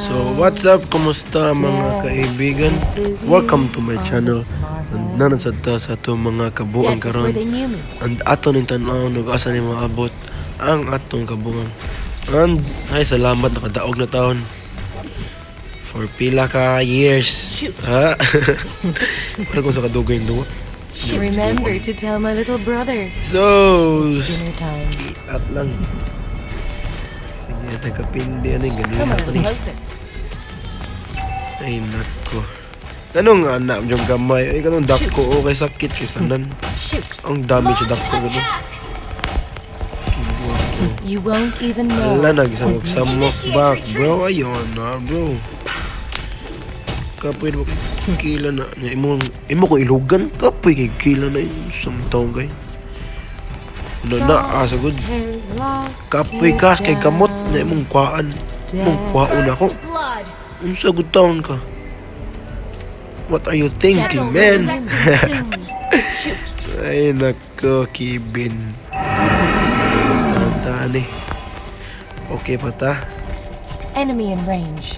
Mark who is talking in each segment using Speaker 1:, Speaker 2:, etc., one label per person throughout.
Speaker 1: So, what's up? Kumusta, mga kaibigan? Welcome to my channel. And nanon sa ta sa atong mga kabuang
Speaker 2: Dead before
Speaker 1: karon.
Speaker 2: they knew me.
Speaker 1: And ato ning tan-awon ug asa ni maabot ang atong kabuang. And ay, salamat, nakadaog na taon. For pila ka years.
Speaker 2: Shoot.
Speaker 1: Ha? Para kung sa kadugay yung duwa.
Speaker 2: Remember to tell my little brother.
Speaker 1: So,
Speaker 2: Dinner time.
Speaker 1: at lang. Sige, tagapindi ano yung ganun
Speaker 2: Come a
Speaker 1: ako
Speaker 2: little
Speaker 1: ni.
Speaker 2: closer.
Speaker 1: Ay, nako. Anong anak yung gamay? Ay, kanong dako. Okay, sakit kay tanan.
Speaker 2: Shoot.
Speaker 1: Ang dami sa dako.
Speaker 3: Launch
Speaker 1: Ganun.
Speaker 3: attack!
Speaker 2: You won't even know.
Speaker 1: Ala, nagsamok-samok back, bro. Ayun na, bro. Kapoy mo kay kila na. Nya, Imo, imo ko ilugan. Kapoy kay kila na yun. Samtaw kay. Ano na, ah, sagod. Kapoy kas kay kamot na imong kuhaan. Imong kuhaon ako.
Speaker 3: First blood!
Speaker 1: Unsa gud taon ka? What are you thinking, man?
Speaker 3: Resurrecting soon.
Speaker 2: Shoot.
Speaker 1: Ay, nako, Kevin. Taan eh. Okay pa ta?
Speaker 2: Enemy in range.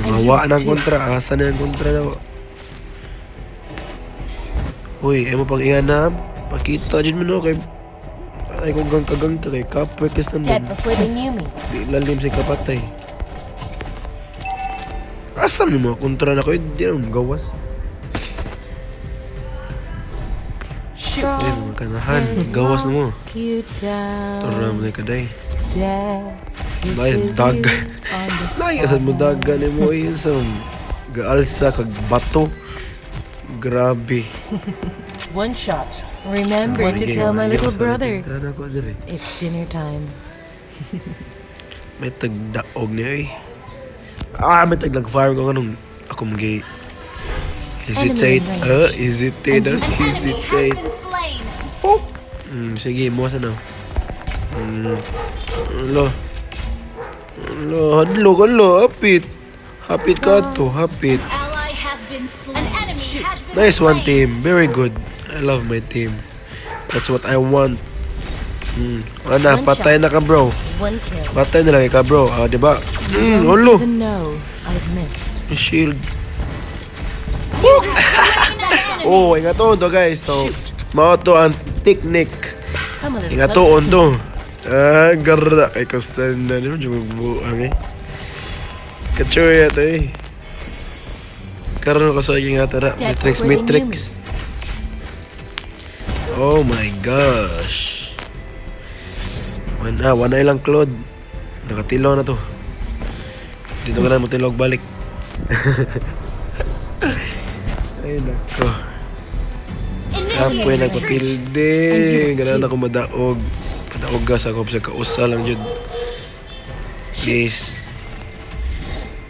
Speaker 1: Nawa na ang kontra. Asa na ang kontra na? Uy, ay mo pag na. Pakita dyan mo no kay. Ay kung gang kagang ka kay kapoy kas
Speaker 2: Dead
Speaker 1: nandun.
Speaker 2: before they knew me.
Speaker 1: Di lalim sa kapatay. Asa ni mga kontra na ko? Di naman gawas.
Speaker 2: Shoot.
Speaker 1: Ay, mga kanahan. Gawas na mo.
Speaker 2: You down.
Speaker 1: Tara mo na kaday.
Speaker 2: Death
Speaker 1: Nice
Speaker 2: kisses
Speaker 1: dog.
Speaker 2: you on the
Speaker 1: Nay, mo daga ni mo yun sa gaalsa kag bato. Grabe.
Speaker 2: One shot. Remember to
Speaker 1: Sige,
Speaker 2: tell my
Speaker 1: sige,
Speaker 2: little
Speaker 1: basta
Speaker 2: brother.
Speaker 1: nagpunta na ako diri.
Speaker 2: It's dinner time.
Speaker 1: May tagdaog niya eh. Ah, may taglag-fire ko ganun. Ako mga hesitate.
Speaker 2: Enemy in
Speaker 1: Ah, hesitate.
Speaker 3: An
Speaker 1: Ah,
Speaker 3: enemy has
Speaker 1: hesitate.
Speaker 3: been slain.
Speaker 1: Oh! Sige, mo na. Lo. Lo, hadlo ka lo, hapit. Hapit ka to, hapit.
Speaker 3: Ally has been slain. An enemy has been
Speaker 1: Nice one,
Speaker 3: slain.
Speaker 1: team. Very good. I love my team. That's what I want. Ana,
Speaker 2: One
Speaker 1: patay
Speaker 2: shot.
Speaker 1: na ka, bro.
Speaker 2: One kill.
Speaker 1: Patay na lang ka, bro. Ah, di ba?
Speaker 2: Won't
Speaker 1: Holo.
Speaker 2: even know I've missed.
Speaker 1: Shield.
Speaker 3: Slain an enemy.
Speaker 1: Oh, ingat to, guys. So, mao to ang technique.
Speaker 2: Come a little
Speaker 1: Ingat to,
Speaker 2: closer.
Speaker 1: on to. Ah, garra kay Costa na. Di ba buang eh. Kachoy to eh. Karon ko sa nga tara.
Speaker 2: Dead
Speaker 1: Matrix,
Speaker 2: before they knew
Speaker 1: Matrix. Oh my gosh. Wana ilang Claude. Nakatilaw na to. Dito ka na mo tilog balik. Ay nako.
Speaker 3: Initiate
Speaker 1: Kapoy
Speaker 3: retreat.
Speaker 1: nagpapilde. Ganun ako madaog. Padaog gas ako sa kausa lang jud. Please.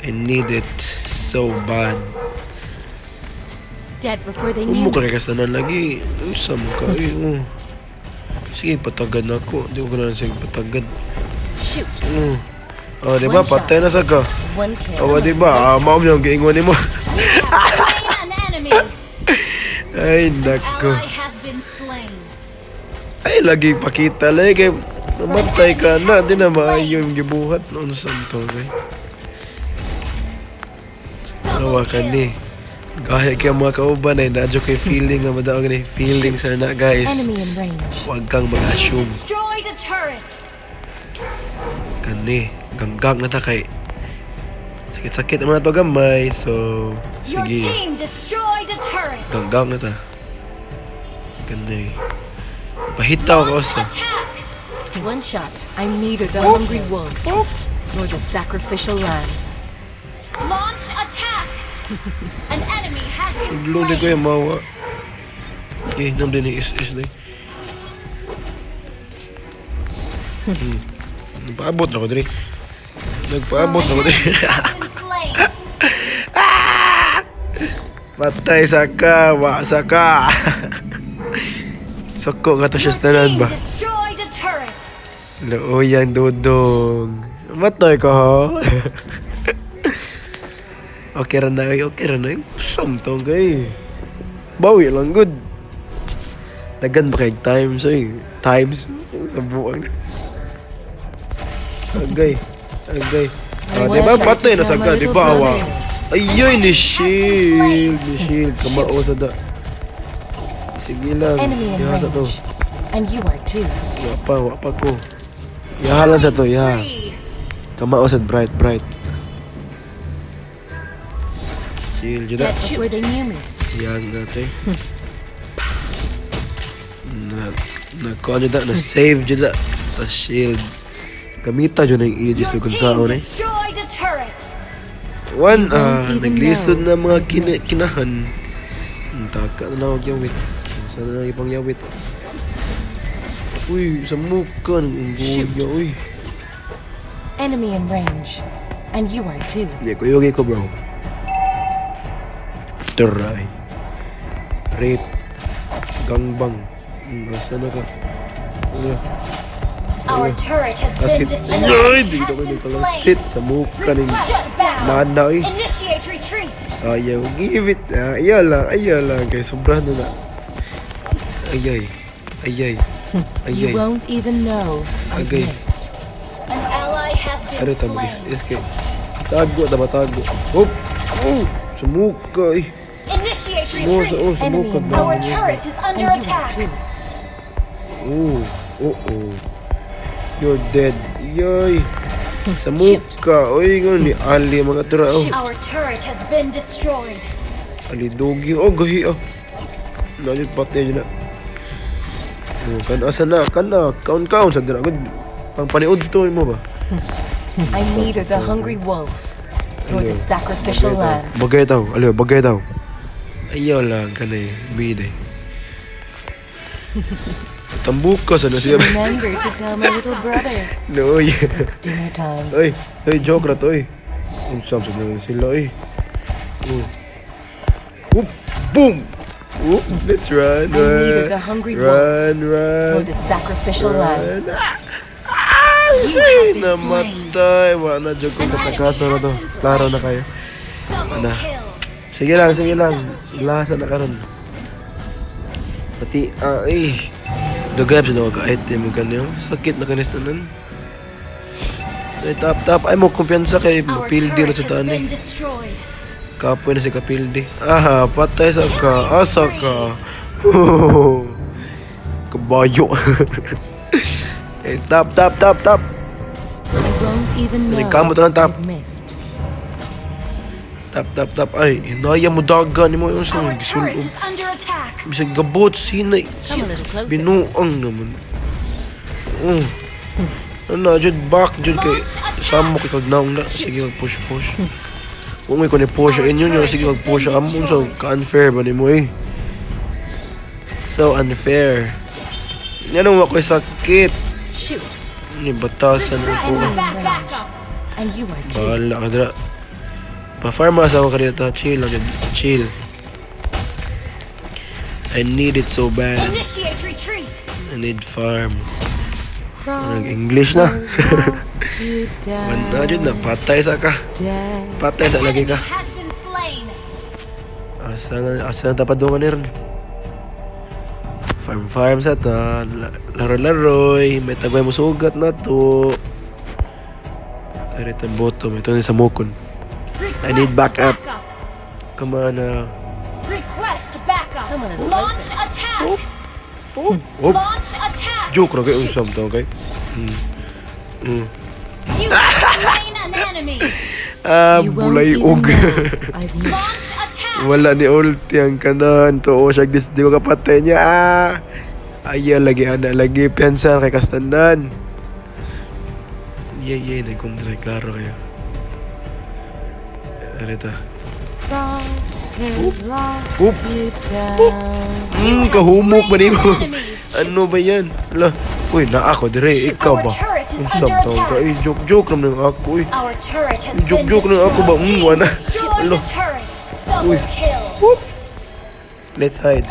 Speaker 1: I need it so bad.
Speaker 2: Dead before they knew
Speaker 1: Umo ka
Speaker 2: me.
Speaker 1: rin kasanan lagi. Usa mo ka eh. Oh. Sige, patagad na ako. Di ko ganahan sige patagad.
Speaker 2: Shoot.
Speaker 1: Oh, di ba?
Speaker 2: One shot.
Speaker 1: Patay na sa ka.
Speaker 2: One kill.
Speaker 1: Oh, di ba? Ah, mao mo yung giingon nimo.
Speaker 3: You have slain an enemy.
Speaker 1: Ay, nako.
Speaker 3: Ally has been slain.
Speaker 1: Ay, lagi pakita lagi kay namatay ka na. Di na maayo yung gibuhat noon sa to, eh. Awa ka ni. Gaya kay mga kauban ay nadyo kay feeling nga madaog ni feeling sa na, guys.
Speaker 2: Enemy in range.
Speaker 1: Huwag kang
Speaker 3: You
Speaker 1: mag-assume.
Speaker 3: destroyed a turret.
Speaker 1: Kani, ganggang na ta kay sakit-sakit naman na to gamay. So,
Speaker 3: Your
Speaker 1: sige.
Speaker 3: team destroyed a turret.
Speaker 1: Ganggang na ta. Kani. Pahitaw ka
Speaker 3: Launch
Speaker 1: usa.
Speaker 3: attack.
Speaker 2: One shot. I'm neither the hungry wolf nor the sacrificial lamb.
Speaker 3: Launch attack. An enemy has been
Speaker 1: Blue di ko
Speaker 3: slain.
Speaker 1: yung mawa. Okay, nam din is na. Nagpaabot na ko diri. Nagpaabot na ko diri.
Speaker 3: Has been slain.
Speaker 1: Patay sa ka, wa sa ka. Soko ka to siya
Speaker 3: Your
Speaker 1: sa tanan
Speaker 3: team
Speaker 1: ba?
Speaker 3: destroyed a turret.
Speaker 1: Looyang dudong. Matay ka ha? Okay ra na eh, okay ra na eh. Samtong kay. Bawi lang good. Dagan ba kay times eh? Times. Sa buang. Agay. Agay. Ah, di ba? Patay na sa di ba? Awa. Ayoy, ni shield. Ni shield. Kamao sa da. Sige lang.
Speaker 2: Enemy in
Speaker 1: Yaha sa to.
Speaker 2: range. And you are too.
Speaker 1: Wa pa, wa pa ko. Yaha lang sa to, yaha.
Speaker 3: Three.
Speaker 1: Kamao sa bright, bright. Shield, yun na.
Speaker 2: Dead before they knew me.
Speaker 1: Yan natin. Na, na, na, na save jud na sa shield. Gamita jud ang Aegis
Speaker 3: Your
Speaker 1: kung
Speaker 3: team
Speaker 1: saan eh.
Speaker 3: destroyed a turret.
Speaker 1: One,
Speaker 2: You won't even
Speaker 1: naglisod
Speaker 2: know
Speaker 1: na mga
Speaker 2: I've missed.
Speaker 1: kinahan. Ang taka na lang og yawit. Sana lang ipang yawit. Uy, sa mukha ng unggoy
Speaker 2: Shoot.
Speaker 1: niya, uy.
Speaker 2: Enemy in range. And you are too.
Speaker 1: Hindi, kuyugi ko, bro. Try. Rape. Gangbang. Asa na ka? Ano?
Speaker 3: Our turret has been
Speaker 1: Asit.
Speaker 3: destroyed.
Speaker 1: Ay, dito
Speaker 3: Has
Speaker 1: ko
Speaker 3: been
Speaker 1: yung
Speaker 3: slain.
Speaker 1: kalastit sa mukha ng
Speaker 3: Shut down.
Speaker 1: nana, uy.
Speaker 3: Initiate retreat.
Speaker 1: Ayaw, give it. Ah, ayaw lang, ayaw lang. Kaya sobrahan na na. Ayay. Ayay.
Speaker 2: You
Speaker 1: Ayay.
Speaker 2: won't even know I've
Speaker 1: Agay.
Speaker 2: missed.
Speaker 3: An ally has
Speaker 1: Ano
Speaker 3: been
Speaker 1: tama?
Speaker 3: slain.
Speaker 1: Is, is kay. Tago, tama tago. Hop! Oh! Sa mukha, eh.
Speaker 3: Initiate
Speaker 1: Oh,
Speaker 3: retreat.
Speaker 1: sa
Speaker 2: Enemy
Speaker 1: mukha.
Speaker 2: in
Speaker 1: Bro.
Speaker 3: Our turret is
Speaker 2: And
Speaker 3: under
Speaker 2: you are
Speaker 3: attack.
Speaker 2: too.
Speaker 1: Oh, oh, oh. You're dead. Yoy. Sa mukha. Oy, nga ni Ali mga tura. Oh.
Speaker 3: Our turret has been destroyed.
Speaker 1: Ali dogi. Oh, gahi ah. Nalip pati na. Oh, kan asa na kana kaon kaon sa dira gud. Pang paniud to mo ba?
Speaker 2: I'm neither the hungry wolf nor the sacrificial lamb.
Speaker 1: Bagay daw, aliw, bagay daw. Ayaw lang kanay bide. Tambuka sa na siya.
Speaker 2: Remember to tell my little brother
Speaker 1: No, oy.
Speaker 2: it's dinner time.
Speaker 1: Oy, oy, joke ra to, oy. Unsam sa na sila, oy. Oh. Whoop, boom. Whoop, let's run,
Speaker 2: I'm neither
Speaker 1: run.
Speaker 2: the hungry
Speaker 1: Run,
Speaker 2: wolf
Speaker 1: run.
Speaker 2: nor the sacrificial lamb.
Speaker 1: Run. Ah!
Speaker 3: You have been slain.
Speaker 1: Namatay. Wala na, joke ko. Katakasan na to. Klaro na kayo.
Speaker 3: Double
Speaker 1: Ana.
Speaker 3: kill.
Speaker 1: Sige lang, sige lang. Lasa na karon. Pati, ah, eh. Dugay sa ka item kanyo. Sakit na kanis tanan. Ay, tap tap. Ay mo kumpiyansa kay
Speaker 3: Our
Speaker 1: mapildi na
Speaker 3: turret
Speaker 1: sa
Speaker 3: has
Speaker 1: taan eh.
Speaker 3: been destroyed.
Speaker 1: Kapoy na si Kapildi. Aha, patay sa ka. Asa ka. Kabayo. Eh, tap tap tap tap.
Speaker 2: You won't even know
Speaker 1: Nagkamot na lang, tap.
Speaker 2: I've missed.
Speaker 1: Tap tap tap. Ay, hinaya mo daga ni mo yung sa
Speaker 3: Our turret
Speaker 1: gisulong.
Speaker 3: is under attack.
Speaker 1: Bisag gabot sinay.
Speaker 2: Come a little closer.
Speaker 1: Binuang naman. Oh. Ano, jud back jud kay samo kay kagnaong na. Sige mag push push. Kung ko ni push inyo nyo, sige mag push amon so ka-unfair ba nimo eh. So unfair. Yan ang ako'y sakit.
Speaker 2: Shoot.
Speaker 1: Ni batasan ako.
Speaker 3: Request backup.
Speaker 2: And you are too.
Speaker 1: Bahala ka dira. Pa-farm sa ako kanina. Chill lang jud. Chill. I need it so bad.
Speaker 3: Initiate retreat.
Speaker 1: I need farm. Nag-English na. Wala jud na patay sa ka. Patay sa lagi
Speaker 3: Enemy
Speaker 1: ka.
Speaker 3: has been slain.
Speaker 1: Asa na dapat doon ka ron. Farm farm sa ta. Laro laroy. May tagway mo sugat na to. Arit ang bottom. Ito na sa mukon.
Speaker 3: Request
Speaker 1: I need backup.
Speaker 3: backup.
Speaker 1: Come on na.
Speaker 3: Request backup.
Speaker 2: Come a little
Speaker 3: Launch attack.
Speaker 1: Oh,
Speaker 3: Launch attack.
Speaker 1: joke ra kayo usam to, okay?
Speaker 3: You have slain an enemy.
Speaker 1: Ah,
Speaker 2: You won't
Speaker 1: bulay
Speaker 2: even
Speaker 1: og.
Speaker 2: know I've missed.
Speaker 3: Launch attack.
Speaker 1: Wala ni ulti ang kanan. Tuo siya dis di ko kapatay niya. Ah. Ayaw lagi ana lagi piyansa kay kastanan. Yeah, yeah, nagkontra klaro kayo. Arita. Oop. Kahumok ba nimo? Ano ba yan? Ala. Uy, naa ako dire ikaw
Speaker 3: Our
Speaker 1: ba?
Speaker 3: turret is
Speaker 1: Unsam
Speaker 3: under
Speaker 1: taon ka?
Speaker 3: attack.
Speaker 1: Eh, joke joke naman ang ako eh.
Speaker 3: Our turret has
Speaker 1: Joke,
Speaker 3: been
Speaker 1: joke lang ako ba?
Speaker 3: destroyed.
Speaker 1: Wala.
Speaker 3: Destroy
Speaker 1: Alo.
Speaker 3: the turret. Double
Speaker 1: Uy.
Speaker 3: kill.
Speaker 1: Whoop. Let's hide.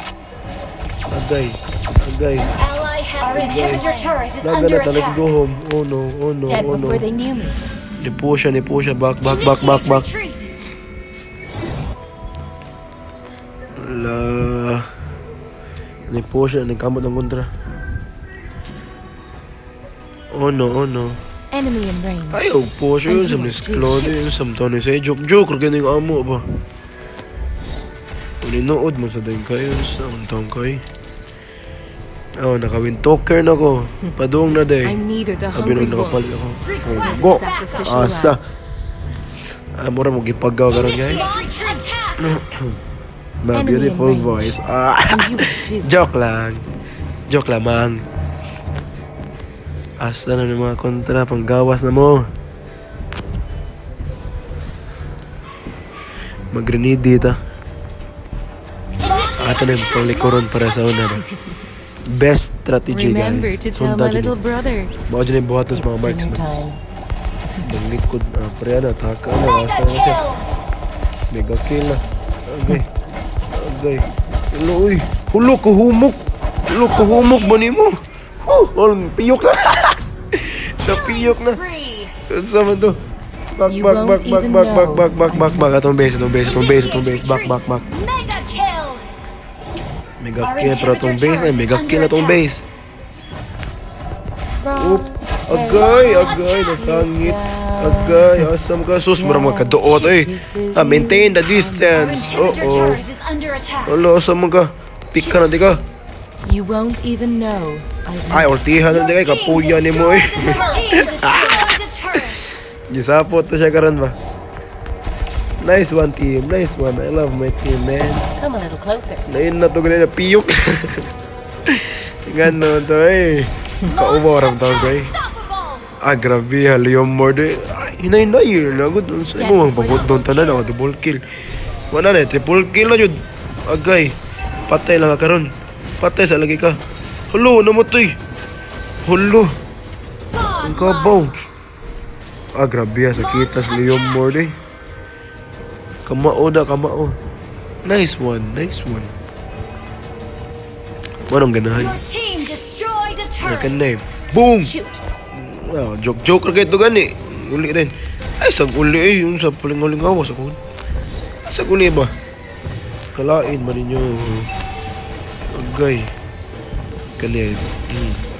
Speaker 1: Agay. Agay.
Speaker 3: Ally has Our inhibitor turret is
Speaker 1: Naga
Speaker 3: under
Speaker 1: na ta, let's
Speaker 3: attack.
Speaker 1: go home. Oh no, oh no,
Speaker 2: Dead
Speaker 1: oh no.
Speaker 2: before they knew me.
Speaker 1: Ni po siya. Back, back, back, back,
Speaker 3: Initiate
Speaker 1: back.
Speaker 3: retreat.
Speaker 1: La. Ni po siya, nagkamot ng kontra. Oh no, oh no.
Speaker 2: Enemy in range.
Speaker 1: Ay, og po siya yun sa Miss Claude yun sa Tony sa joke joke rin yung amo ba. Uninuod mo sa dayong kayo sa untong kay. Oh, nakawin talker na ko. Padung na day.
Speaker 2: I'm neither the
Speaker 1: Sabi
Speaker 2: hungry
Speaker 1: nung
Speaker 2: wolf
Speaker 1: nakapalit ako.
Speaker 3: Request
Speaker 1: Go!
Speaker 3: backup.
Speaker 2: Sacrificial
Speaker 1: Asa.
Speaker 2: lamb.
Speaker 1: Ah, mura mo gipagaw karon, guys.
Speaker 3: Initiate attack.
Speaker 1: My
Speaker 2: Enemy in
Speaker 1: beautiful
Speaker 2: range.
Speaker 1: voice. Ah.
Speaker 2: And you too.
Speaker 1: Joke lang. Joke lamang. Asa na ng mga kontra, panggawas na mo. Mag-grenade dito.
Speaker 3: Initiate
Speaker 1: Ato na yung
Speaker 3: attack.
Speaker 1: panglikuran para sa una ba. Best strategy,
Speaker 2: Remember
Speaker 1: guys.
Speaker 2: to tell
Speaker 1: Sundan
Speaker 2: my little
Speaker 1: yun.
Speaker 2: brother.
Speaker 1: Mao dyan yung buhat sa
Speaker 2: It's
Speaker 1: mga marks.
Speaker 2: dinner time.
Speaker 1: Manglikod. Ah, pre, ano, taka na.
Speaker 3: Mega
Speaker 1: Asa na siya.
Speaker 3: kill.
Speaker 1: Mega kill na. Agay. Agay. Hulo, uy. Hulo, kuhumok. Hulo, kuhumok ba nimo? Huh, oh, piyok na. Napiyok na.
Speaker 3: Spree.
Speaker 1: Sa man to? Back,
Speaker 2: You
Speaker 1: back,
Speaker 2: won't
Speaker 1: back, back,
Speaker 2: even
Speaker 1: back, back,
Speaker 2: know
Speaker 1: back, back,
Speaker 2: I
Speaker 1: back, back. Atong base, atong base, atong base, atong
Speaker 3: Initiate
Speaker 1: base. Back, back, back.
Speaker 3: retreat. Mega kill.
Speaker 1: Mega
Speaker 3: Our
Speaker 1: kill pero atong
Speaker 3: inhibitor
Speaker 1: base na.
Speaker 3: turret is
Speaker 1: Mega kill
Speaker 3: under
Speaker 1: atong
Speaker 3: attack.
Speaker 1: base. Oop. Agay, agay, nasangit. Agay, asam ka. Sus, mura magkaduot eh. Ah, maintain the
Speaker 3: Our
Speaker 1: distance.
Speaker 3: inhibitor
Speaker 1: Oo.
Speaker 3: turret is under attack.
Speaker 1: Alo, asam ka. Pick ka na, di ka.
Speaker 2: You won't even know I've
Speaker 1: Ay, ortihan na, di ka.
Speaker 3: Your team
Speaker 1: Kapuya ni mo eh.
Speaker 3: destroyed a turret. Team destroyed a turret.
Speaker 1: Gisapot to siya karon ba? Nice one, team. Nice one. I love my team, man.
Speaker 2: Come a little closer.
Speaker 1: Lain na to ganun na piyok. Ganon to eh. Kaubaw ram tawag ko eh.
Speaker 3: Unstoppable.
Speaker 1: Ah, grabe. Haliyom mo de. Ay, hinay-hinay. Nagod. Sa imo, ang pabot doon tanan. Ako, double kill. Wala na, eh, triple kill na yun. Agay. Patay lang ka karon. Patay sa lagi ka. Hulo, namatay. Hulo. Ang kabaw. Ah, grabe ah. Sakita sa Leon Morde. Kamao na, kamao. Nice one, nice one. Manong ganahan?
Speaker 3: Your team destroyed a
Speaker 1: Ay,
Speaker 3: turret.
Speaker 1: kanay. Boom!
Speaker 2: Shoot.
Speaker 1: Ah, joke joke ra kay to gani. Uli rin. Ay, sag uli eh. Yung sa palingalingawa sa kun. Sa uli ba? Kalain man ninyo. Agay. Kani.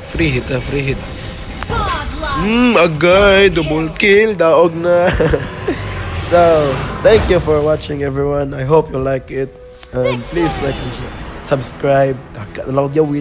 Speaker 1: Free hit ah, free hit.
Speaker 3: Godlike.
Speaker 1: Agay, double kill, daog na. So, thank you for watching, everyone. I hope you like it. And please like and subscribe. Taka na lang yawit.